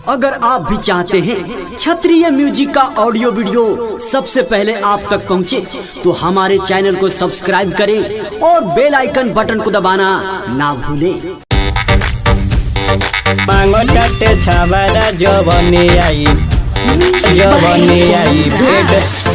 अगर आप भी चाहते हैं क्षत्रिय म्यूजिक का ऑडियो वीडियो सबसे पहले आप तक पहुंचे, तो हमारे चैनल को सब्सक्राइब करें और बेल आइकन बटन को दबाना ना भूलें। मांगो टाटे छावारा जवनी आई, जवनी आई भेट।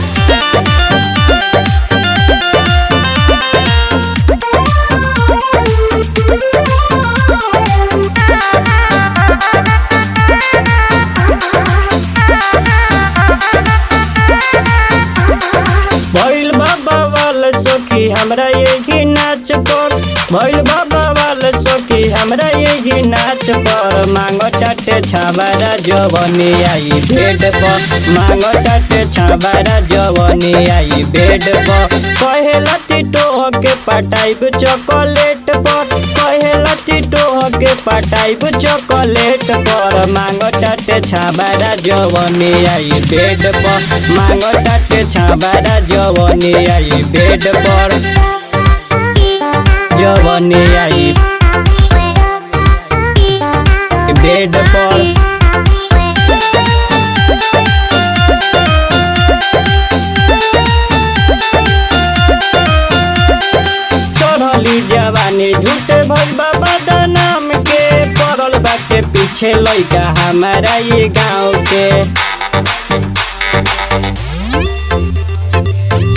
भइल बाबा वाल सखी हमरा यही नाच पर, भइल बाबा वाल सखी हमरा यही नाच पर। मांगो टाटे छावारा जवनी आई बेड पर, मांगो टाटे छावारा जवनी आई बेड पर। कहेला टिटो के पटाइब चॉकलेट पर, कहेला टिटो के पटाइब चॉकलेट पर। मांगो टाटे छावारा जवनी आई बेड पर, मांगो टाटे छावारा जवनी आई बेड पर, जवनी आई बेड पर। चढ़ली जवानी झूठे भइल बाबा नाम के, पड़ल बाटे पीछे लइका हमारा ये गाँव के।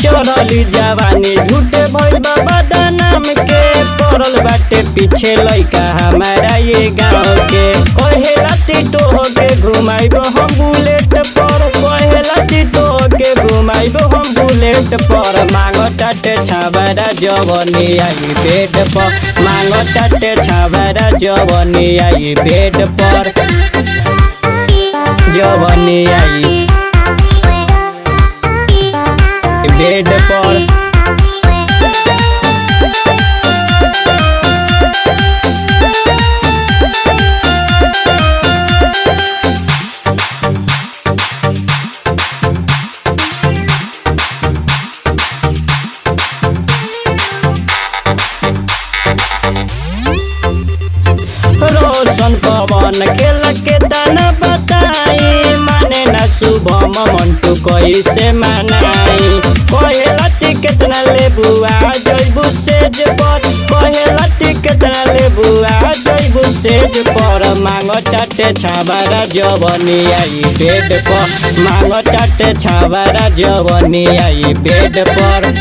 चढ़ली जवानी झूठे भइल बाबा नाम के, पड़ल बाटे पीछे लइका हमारा ये गाँव के। कहेला टिटो के घुमाइब हम बुलेट पर, कहेला टिटो के घुमाइब हम बुलेट पर। मांगो टाटे छावारा जवनी आई बेड पर, मांगो टाटे छावारा जवनी आई बेड पर, जवनी आई बेड पर। रोशन पवन खेल के तना बताई, माने ना शुभम मंटू कैसे मनाई। कहेला ती केतना लेबू आ जइबू सेज पर, कहेला ती केतना लेबू आ जइबू सेज पर। मांगो टाटे छावारा जवनी आई बेड पर, मांगो टाटे छावारा जवनी आई बेड पर।